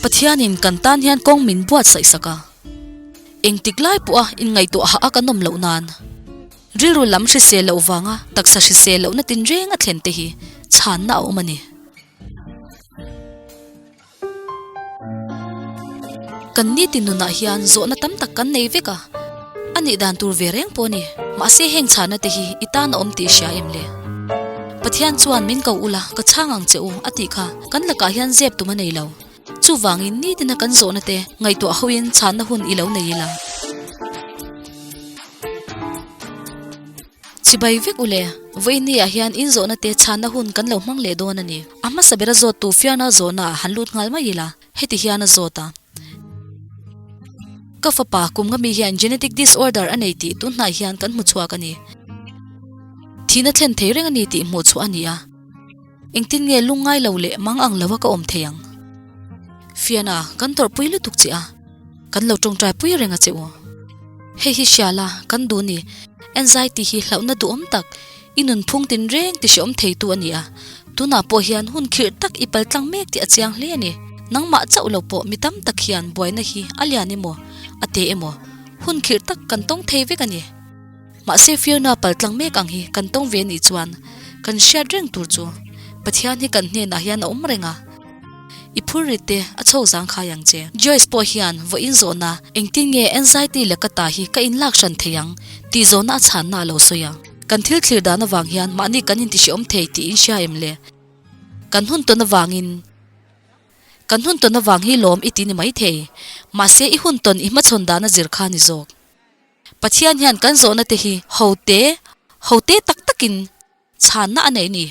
Pathianin kan tan hian kawng min buatsaih sak a. Engtik lai pawha inngaihtuah hah a kan awm loh nan, rilru lam hrisel loh vanga taksa hrisel lohna tinreng a thlen te hi chhanna a awm a ni. Kan nitin nunah hian zawhna tam tak kan nei vek a, a nih dan tur ve reng pawh a ni. Mahse heng chhana te hi i tan a awm tih hria em le? Pathian chuan min ko ula ka chhang ang che u a tih kha kan lakah hian zep tum a nei lo. Chuvangin nitina kan zawhna te ngaihtuah hoin chhanna hun i lo nei ila. Chibai vek u le, vawiin ah hian in zawhna te chhanna hun kan lo hmang leh dawn a ni. A hmasa bera zawttu fiarna zawhna ah han lut nghal mai ila, heti hian a zawt a. Ka fapa kum nga mi hian genetic disorder a nei tih tun hnai hian kan hmu chhuak a ni. Thihna thlen thei reng a ni tih hmuh chhuah a ni a. Engtin nge lungngai lo leh mang ang lo a ka awm thei ang? Fiana, kan tawrhpui lutuk che a, kan lo tawngtai pui reng a che u. Hei hi hria la, kan duh ni. Anxiety hi hlauhna duhawm tak, i nunphung tinreng ti hreawm theitu a ni a. Tunah pawh hian hun khirh tak i paltlang mek tih a chiang hle a ni. Nangmah chauh lo pawh mi tam tak hian buaina hi a lian emaw, a te emaw, hun khirh tak kan tawng thei vek a ni. Mahse Fiona paltlang mek ang hi kan tawng ve nih chuan kan hriat reng tur chu Pathian hi kan hnenah hian a awm reng a, i phur rit te a chho zangkhai ang che. Joyce pawh hian vawiin zawhna engtin nge anxiety leh ka ta hi ka inlak hran thei ang tih zawhna a chhanna a lo sawi a. Kan thil thlir dan avang hian mahni kan intihreawm thei tih in hria em le? Kan hun tawn avangin. Kan hun tawn avang hi lawm i ti ni maithei. Mahse i hun tawn i hmachhawn dan a zir kha ni zawk. Pathian hian kan zawhna te hi ho te, ho te tak takin chhanna a nei ni.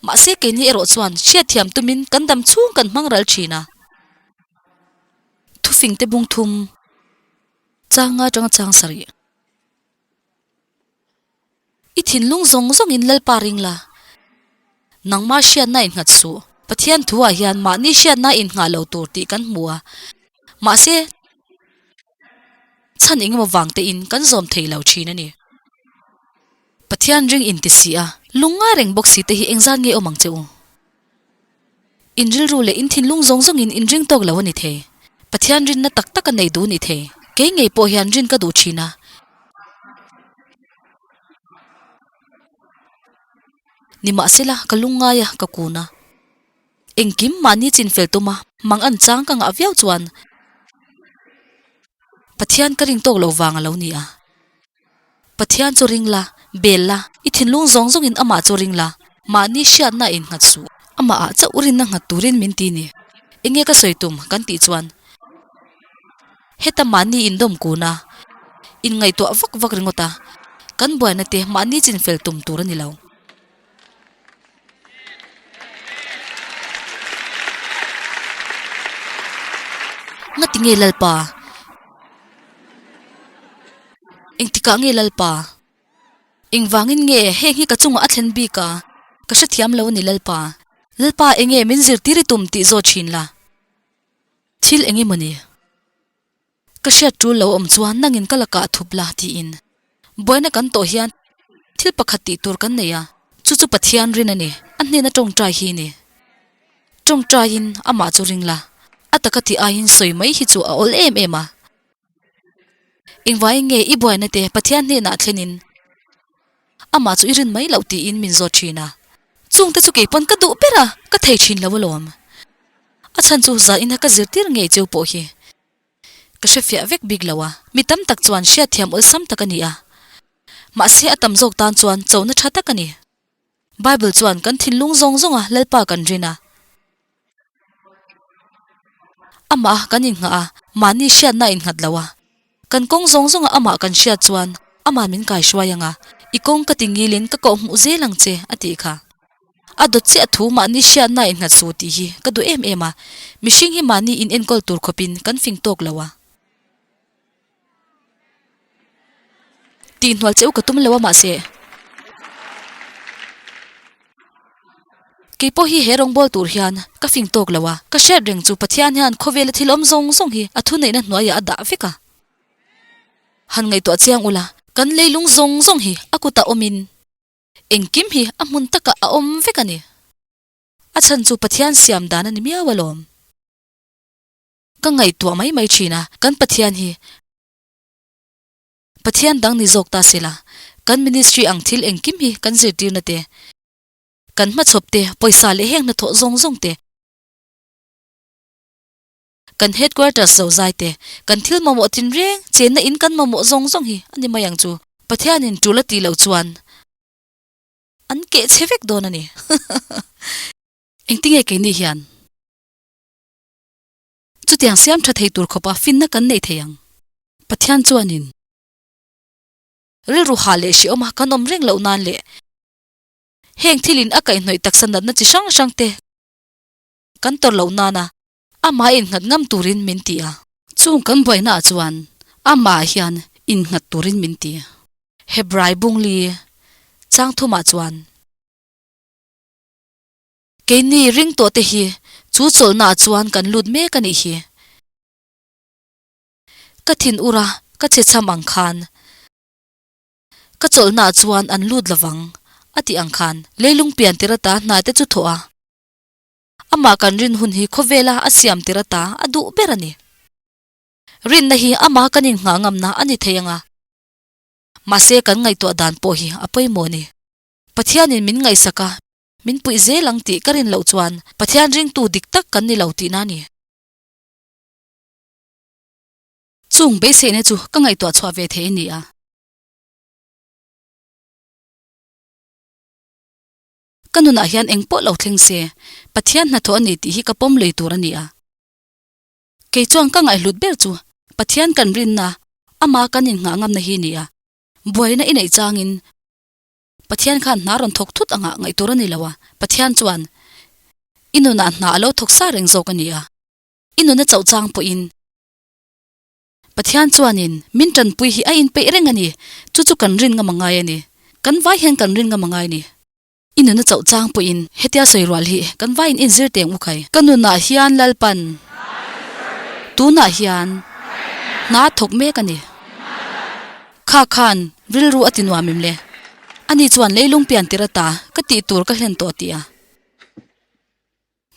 Mahse keini erawh chuan hriatthiam tumin kan dam chhung kan hmang ral thin a. Thufing te bung thum, chang nga tanga chang sarih. I thinlung zawng zawngin Lalpa ring la, nangmah hriatna innghat suh. Pathian thuah hian mahni hriatna innghah lo tur tih kan hmu a, mahse chhan engemaw vang tein kan zawm thei lo thin a ni. Pathian ring inti si a, lung ngai reng bawk si te hi engzat nge awm ang che u? In rilru leh in thinlung zawng zawngin in ring tawk lo a ni thei. Pathian rinna tak tak a nei duh ni thei. Kei ngei pawh hian rin ka duh thin a. Nimahsela, ka lungngai a, ka kun a. Engkim mahni chinfel tuma mang an chang ka ngah viau chuan Pathian ka ring tawk lo vang a lo ni a. Pathian chu ring la, bel la, i thinlung zawng zawngin amah chu ring la, mahni hriatna a innghat suh. Amah ah chauh rinna nghat turin min ti ni. Enge ka sawi tum kan tih chuan Heta mahni indawm kun a, inngaihtuah vak vak ringawt a, kan buaina te mahni chinfel tum tur a ni lo. Ngati nge Lalpa? Engtikah nge Lalpa? Engvangin nge heng hi ka chungah a thlen bik a? Ka hrethiam lo a ni Lalpa. Lalpa enge min zirtir i tum tih zawt thin la. Thil eng emaw ni? Ka hriat tul lo awm chuan nangin ka lakah thup la tiin buaina kan tawh hian thil pakhat tih tur kan nei a, chu chu Pathian rin a ni, a hnena tawngtai hi ni. Tawngtaiin amah chu ring la, a taka tih aiin sawi mai hi chu a awl em em a. Engvaiin nge i buaina te Pathian hnenah thlenin amah chu i rin mai loh tiin min zawt thin a, chungte chu keipawn ka duh ber a, ka thei thin lo alawm. A chhan chu zaina ka zirtir ngei cheu pawh hi ka hre fiah vek bik lo a, mi tam tak chuan hriatthiam awlsam tak a ni a, mahse a tam zawk tan chuan chona tha tak a ni. Bible chuan kan thinlung zawng zawnga Lalpa kan rin a, amah kan innghah a, mahni hriatna a innghat lo a, kan kawng zawng zawnga amah kan hriat chuan amah min kaihruai ang a, i kawng ka ti ngilin ka kawhhmuh zel ang che a tih kha. A dawt chiah thu mahni hriatna a innghat su tih hi ka duh em em a, mihring hi mahni in enkawl tur khawpin kan fing tawk lo a. Tihhnual che u ka tum lo a mahse kei pawh hi he rawngbâwl tur hian ka fing tawk lo a, ka hriat reng chu Pathian hian khawvela thil awm zawng zawng hi a thuneihna hnuaiah a dah vek a. Han ngaihtuah chiang ula, kan leilung zawng zawng hi a kutah awmin Engkim hi a hmun takah a awm vek a ni. A chhan chu Pathian siam dan a ni miau alawm. Ka ngaihtuah mai mai thin a, kan Pathian hi Pathian dang ni zawk ta sela, kan ministry ang thil engkim hi kan zirtirna te, kan hmachhawp te, pawisa leh heng hnathawh zawng zawng te, kan headquarters zozai te, kan thil mamawh tinreng chenna in kan mamawh zawng zawng hi a ni mai ang chu. Pathianin tul a tih loh chuan an keh chhe vek dawn a ni. Engtinge keini hian chutiang siam tha thei tur khawpa finna kan neih thei ang? Pathian chuanin rilru hah leh hrehawma kan awm reng loh nan leh heng thilin a kaihhnawih taksa natna chi hrang hrang te kan tawrh loh nana amah innghat ngam turin min ti a. Chung kan buainaah chuan amah hian innghat turin min ti. Hebrai bungli chang thumah chuan. Keini ring tawhte hi chu chawlhnaah chuan kan lut mek a nih hi. Ka thin ur a, ka che cham ang khan. Ka chawlhnaah chuan an lut lovang, a tih ang khan. Leilung pian tir ata hna te chu thawh a. Amah kan rin hun hi khawvela a siam tir ata a duh ber a ni. Rinna hi amah kan innghah ngamna a ni thei anga. Mahse kan ngaihtuah dan pawh hi a pawimawh a ni. Pathianin min ngaihsak a, min puih zel ang tih ka rin loh chuan Pathian ringtu dik tak kan ni lo tihna a ni. Chung beiseina chu ka ngaihtuah chhuah ve thei a ni a. Ka nunah hian eng pawh lo thleng se, Pathian hnathawh a ni tih hi ka pawm lui tur a ni a. Kei chuan ka ngaihhlut ber chu Pathian kan rinna, ama kan innghah ngamna hi a ni a. Buaina i neih changin Pathian khan hna rawn thawk thut angah ngaih tur a ni lo a, Pathian chuan i nunah hna a lo thawk sa reng zawk a ni a. I nuna chauh chang pawhin Pathian chuanin min tanpui hi a inpeih reng a ni, chu chu kan rin ngam a ngai a ni. Kan vai hian kan rin ngam a ngai a ni. I nuna chauh chang pawhin hetia sawi rual hi kan vaiin inzir teng u khai. Ka nunah hian Lalpan tunah hian hna thawk mek a ni. Kha khan rilru a ti nuam em le? Ani chuan leilung pian tir ata ka tih tur ka hlen tawh tih a.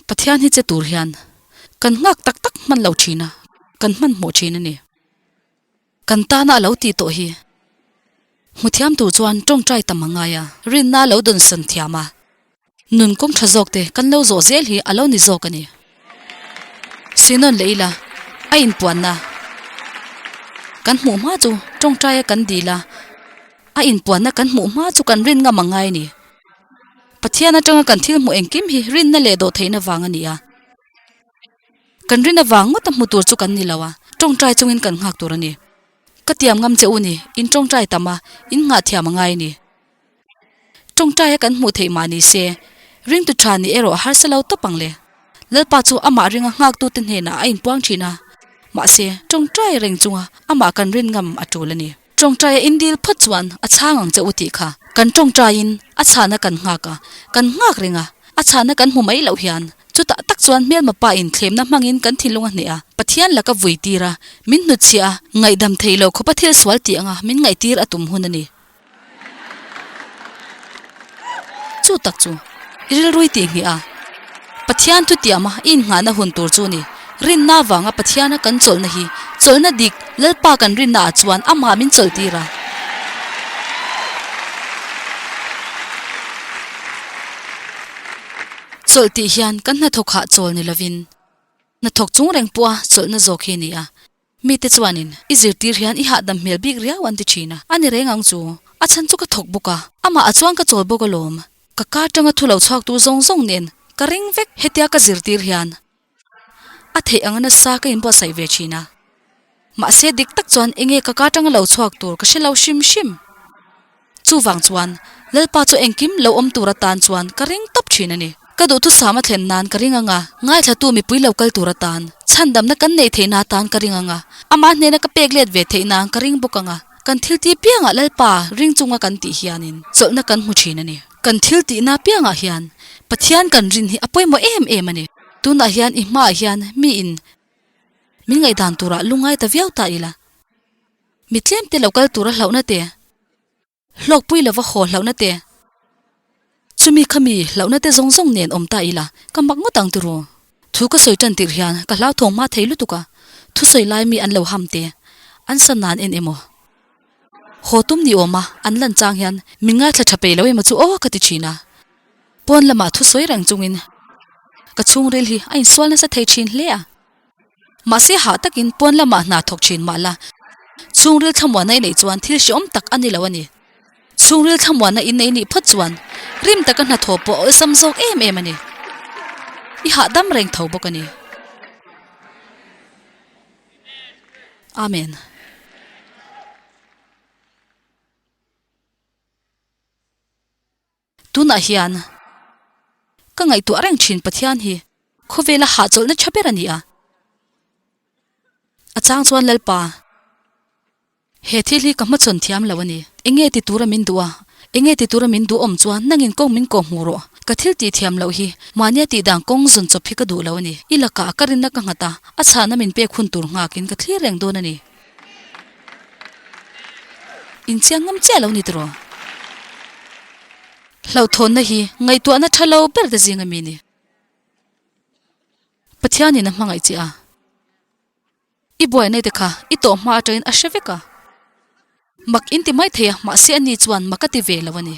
Pathian hi che tur hian kan nghak tak tak hman lo thin a, kan hmanhmawh thin a ni. Kan tana a lo tih tawh hi hmu thiam tur chuan tawngtai tam a ngai a, rinna a lo dawnsawn thiam a, nun kawng tha zawk te kan lo zawh zel hi a lo ni zawk a ni. Sinawn leh ila a inpuanna kan hmuh hma chu tawngtaia kan dil a, a inpuanna kan hmuh hma chu kan rin ngam a ngai a ni. Pathian atanga kan thil hmuh engkim hi rinna leh dawhtheihna vang a ni a. Kan rin avang ngawt a hmu tur chu kan ni lo a, tawngtai chungin kan nghak tur a ni. Ka tiam ngam che u ni, in tawngtai tam a, in nghah thiam a ngai a ni. Tawngtai a kan hmuh theih mah ni se, ringtu tha nih erawh a harsa lo tawp ang le. Lalpa chu amah ringa nghaktute hnenah a inpuang thin a, mahse tawngtai reng chunga amah kan rin ngam a tul a ni. Tawngtai a indil phawt chuan a chhang ang che u tih kha kan tawngtaiin a chhana kan nghak a, kan nghak reng a, a chhana kan hmu mai loh hian chutah tak chuan hmelma pa in thlemna hmangin kan thinlung a hneh a, Pathian laka vui tir a, min hnutchhiah a, ngaihdam theih loh khawpa thil sual tih anga min ngaihtir a tum hun a ni. Chu tak chu i rilrui tih ngheh a, Pathian thutiama i innghahna hun tur chu ni. Rinna avanga Pathiana kan chawlhna hi chawlhna dik Lalpa kan rinna ah chuan amah min chawlhtir a. Chawlh tih hian kan hnathawk hah chawl ni lovin hnathawk chung reng pawha chawlhna zawk hi a ni a. Mite chuanin, I zirtir hian i hahdam hmel bik riau an ti thin a, a ni reng ang chu. A chhan chu ka thawk bawk a, amah a chuan ka chawl bawk alawm. Ka ka atanga thu lo chhuak tur zawng zawng nen ka ring vek. Hetia ka zirtir hian a theih anga nasa ka inbuatsaih ve thin a. Mahse dik tak chuan enge ka ka atanga lo chhuak tur ka hre lo hrim hrim. Chuvang chuan, Lalpa chu engkim lo awm tur atan chuan ka ring tawp thin a ni. Ka duhthusam a thlen nan ka ring ang a, ngaithlatu mipui lo kal tur atan, chhandamna kan neih theihna atan ka ring ang a, amah hnena ka pek let ve theih nan ka ring bawk ang a. Kan thil tih piangah Lalpa ring chunga kan tih hianin chawlhna kan hmu thin a ni. Kan thil tihna piangah hian Pathian kan rin hi a pawimawh em em a ni. Tunah hian i hmaah hian miin min ngaihdan turah lungngai ta viau ta ila. Mi tlemte lo kal tura hlauhna te, hlawkpui lova haw hlauhna te, chumi khami hlauhna te zawng zawng nen awm ta ila ka mak ngawt ang tiraw? Thu ka sawi tan tirh hian ka hlauthawng hma thei lutuk a. Thusawi lai mi an lo ham te, an san nan en emaw? Haw tum ni awma an lan chang hian min ngaithla tha peih lo emaw chu aw ka ti thin a. Pawn lamah thusawi reng chungin ka chhungril hi a insual nasa thei thin hle a. Mahse hah takin pawn lamah hna thawk thin mah la, chhungril thlamuanna i neih chuan thil hrehawm tak a ni lo a ni. Chhungril thlamuanna i nei nih phawt chuan rim taka hnathawh pawh a awlsam zawk em em a ni. I hahdam reng tho bawk a ni. Amen. Tunah hian ka ngaihtuah reng thin Pathian hi khawvela hahchawlhna tha ber a ni a. A chang chuan Lalpa, he thil hi ka hmachhawn thiam lo a ni. Enge ti tura min duh a? Enge ti tura min duh awm chuan nangin kawng min kawh hmuh rawh. Ka thil tih thiam loh hi mahnia tih dan kawng zawn chawp hi ka duh lo a ni. I lakah ka rinna ka nghat a, a chhahna min pek hun tur nghakin ka thlir reng dawn a ni. Inchiang ngam chiah lo ni tiraw? Hlauhthawnna hi ngaihtuahna tha lo ber te zing a mi ni. Pathianin a hmangaih che a, i buaina te kha i tawh hma atangin a hre vek a. Mak in ti mai thei a, mahse ani chuan mak a ti ve lo a ni.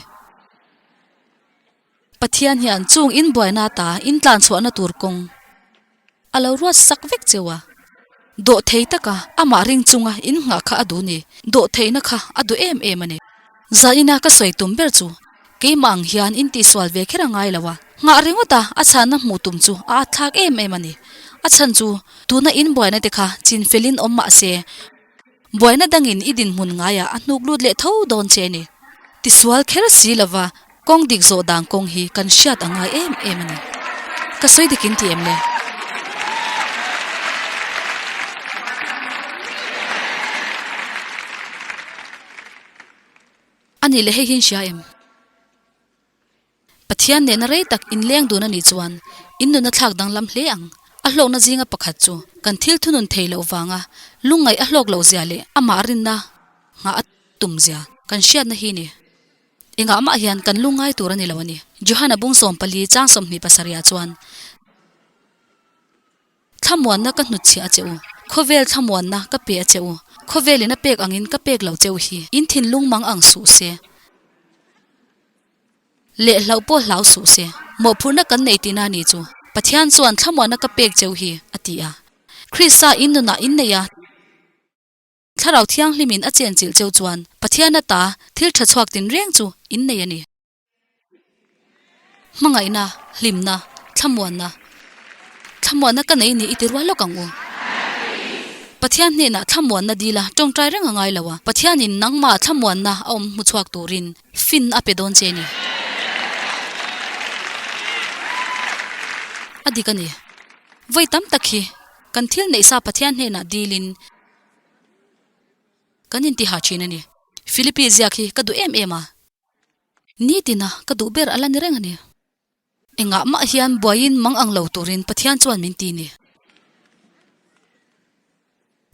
Pathian hian chung in buaina ata in tlan chhuahna tur kawng a lo ruat sak vek cheu a. Dawh thei taka amah ring chunga in nghah kha a duh ni. Dawh theihna kha a duh em em a ni. Zanina ka sawi tum ber chu keimah ang hian in tihsual ve kher a ngai lo a. Nghah ringawt a a chhanna hmuh tum chu a atthlak em em a ni. A chhan chu tuna in buaina te kha chin felin awm mah se Buaina dangin i dinhmun ngaiah a hnuk lut leh tho dawn che a ni. Tisual kher si lova kawng dik zawh dan kawng hi kan hriat a ngai em em a ni. Ka sawi dik in ti em le? A nih leh hei hi in hria em? Pathian nena rei tak inleng dun a nih chuan in nuna thlak danglam hle ang. A hlawkna zinga pakhat chu kan thil thunun thei loh vanga lungngaih a hlawk loh zia leh amah rinna nghah a tum zia kan hriatna hi ni. Engah mah hian kan lungngai tur a ni lo a ni. Johana bung 14 chang 27 ah chuan Thlamuanna ka hnutchhiah a che u, khawvel thlamuanna ka pe a che u, khawvelin a pek angin ka pek lo che u hi in thinlung mang ang suh se. Leh hlauh pawh hlau suh se. Mawhphurhna kan nei tihna a ni chu. Pathian chuan thlamuanna ka pek cheu hi, a ti a. Krista in nunah in nei a, Thlarau Thianghlimin a chenchilh cheu chuan Pathian ata thil tha chhuak tinreng chu in nei a ni. Hmangaihna, hlimna, thlamuanna. Thlamuanna ka nei ni i ti rual lawk ang u. Pathian hnenah thlamuanna dila tawngtai reng a ngai lo a, Pathianin nangmah thlamuanna a awm hmu chhuak turin fin a pe dawn che a ni. A dik a ni. Vawi tam tak hi kan thil neih sa Pathian hnenah dilin kan intiha thin a ni. Philippi ziak hi ka duh em em a. Nitina ka duh ber a la ni reng a ni. Engah mah hian buaiin mang ang lo turin Pathian chuan min ti ni.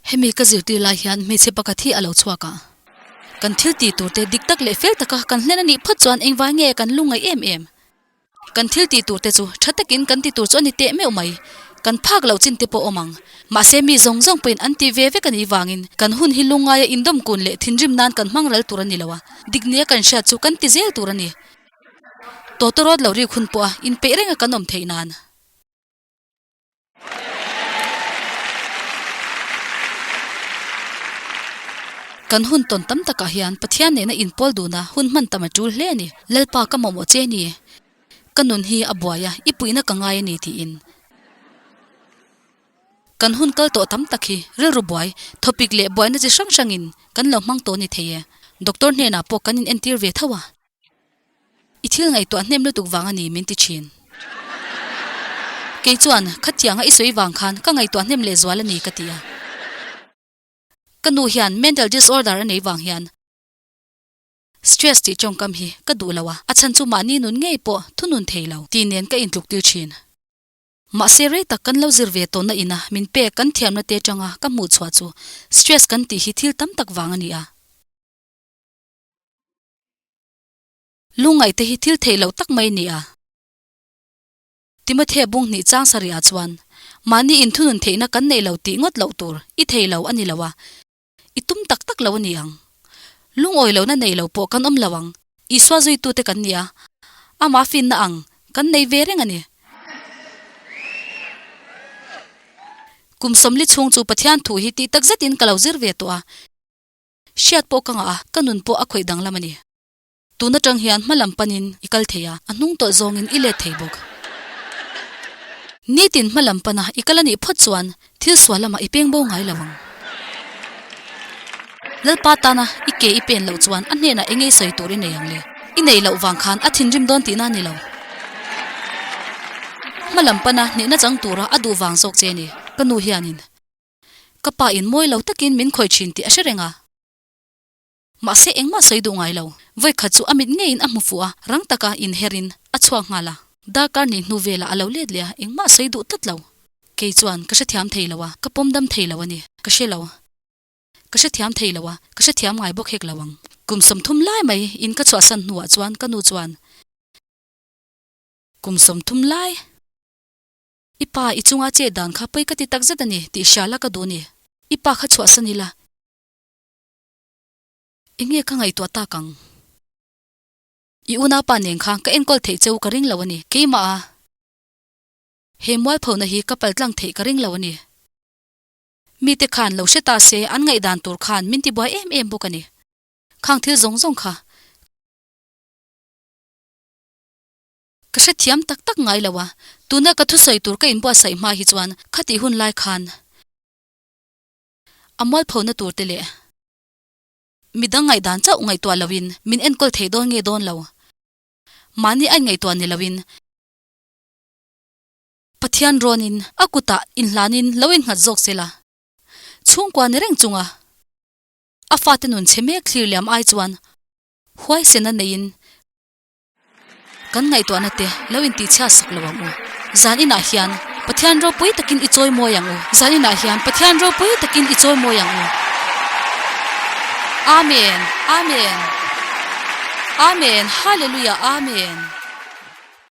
Hemi ka zirtir lai hian hmeichhe pakhat hi a lo chhuak a. Kan thil tih tur te dik tak leh fel taka kan hlen a nih phawt chuan engvai nge kan lungngaih em em? Kan thil tih tur te chu tha takin kan ti tur chu a ni teh meuh mai. Kan phak loh chin te pawh awm ang. Mahse mi zawng zawng pawhin an ti ve vek a nih vangin kan hun hi lungngaia indawm kun leh thinrim nan kan hmang ral tur a ni lo a, dik nia kan hriat chu kan ti zel tur a ni. Tawtawrawt lo rik hun pawha inpeih renga kan awm theih nan. Kan hun tawn tam takah hian Pathian nena inpawl duna hun hman tam a tul hle a ni. Lalpa ka mamawh che ni, ka nun hi a buai a, i puihna ka ngai a ni tiin. Kan hun kal tawh tam tak hi rilru buai, thawpik leh buaina chi hrang hrangin kan lo hmang tawh ni thei e. Doctor hnenah pawh kan inentir ve tho a. I thil ngaihtuah hnem lutuk vang a ni min ti thin. Kei chuan khatianga i sawi vang khan ka ngaihtuah hnem lehzual a ni ka ti a. Ka nu hian mental disorder a nei vang hian stress tih tawngkam hi ka duh lo a, a chhan chu mahni nun ngei pawh thunun thei lo tih nen ka intluk tir thin. Mahse rei tak kan lo zir ve tawhna ina min pek kan thiamna te atanga ka hmuh chhuah chu stress kan tih hi thil tam tak vang a ni a. Lungngaih te hi thil theih loh tak mai a ni a. Timothea bung hnih chang sarih ah chuan. Mahni inthunun theihna kan neih lo tih ngawt loh tur i thei lo a ni lo a, i tum tak tak lo a ni ang. Lungawi lohna nei lo pawh kan awm lo ang. Isua zuitute kan ni a, amah finna ang kan nei ve reng a ni. Kum sawmli chhung chu Pathian thu hi tih tak zetin ka lo zir ve tawh a, hriat pawh ka ngah a, ka nun pawh a khawih danglam a ni. Tun atang hian hma lam panin i kal thei a, a hnung tawlh zawngin i let thei bawk. Nitin hma lam pana i kal a nih phawt chuan thil sual lamah i peng bo ngai lo ang. Lalpa tana i ke i pen loh chuan a hnenah eng nge sawi tur i nei ang le? I neih loh vang khan a thinrim dawn tihna a ni lo. Hma lam pana hnehna chang tura a duh vang zawk che a ni. Ka nu hianin ka pa in mawi lo takin min khawih thin tih a hre reng a. Mahse engmah sawi duh ngai lo. Vawi khat chu a mit ngeiin a hmu fuh a, rang taka inherin a chhuak nghal a. Darkar ni hnu velah a lo let leh a, engmah sawi duh tlat lo. Kei chuan ka hrethiam thei lo a, ka pawm dam thei lo a ni. Ka hre lo. Ka hrethiam thei lo a, ka hrethiam ngai bawk hek lo ang. Kum 30 lai mai in ka chhuahsan hnuah chuan ka nu chuan, Kum 30 lai? I pa i chunga chet dan kha pawi ka ti takzet a ni tih hria la ka duh ni. I pa kha chhuahsan ila. Enge ka ngaihtuah tak ang? I unaupa nen khan ka enkawl theih cheu ka ring lo a ni. Keimah a he mualphona hi ka paltlang theih ka ring lo a ni. Mite khan lo hre ta se an ngaihdan tur khan min tibuai em em bawk a ni. Khang thil zawng zawng kha ka hrethiam tak tak ngai lo a, tuna ka thusawi tur ka inbuatsaih hma hi chuan khatih hun lai khan a mualphona tur te leh Midang ngaihdan chauh ngaihtuah loin min enkawl thei dawn nge dawn lo. Mahni a inngaihtuah ni loin Pathian rawnin a kutah inhlanin lo innghat zawk se la. Chhungkua ni reng chunga a fate nun chhe mek thlir liam ai chuan huaisena neiin Kan ngaihtuahna te lo intihchhiat sak lo ang u. Zan inah hian Pathian ropui takin i chawi mawi ang u. Zan inah hian Pathian ropui takin i chawi mawi ang u. Amen! Amen! Amen! Hallelujah! Amen!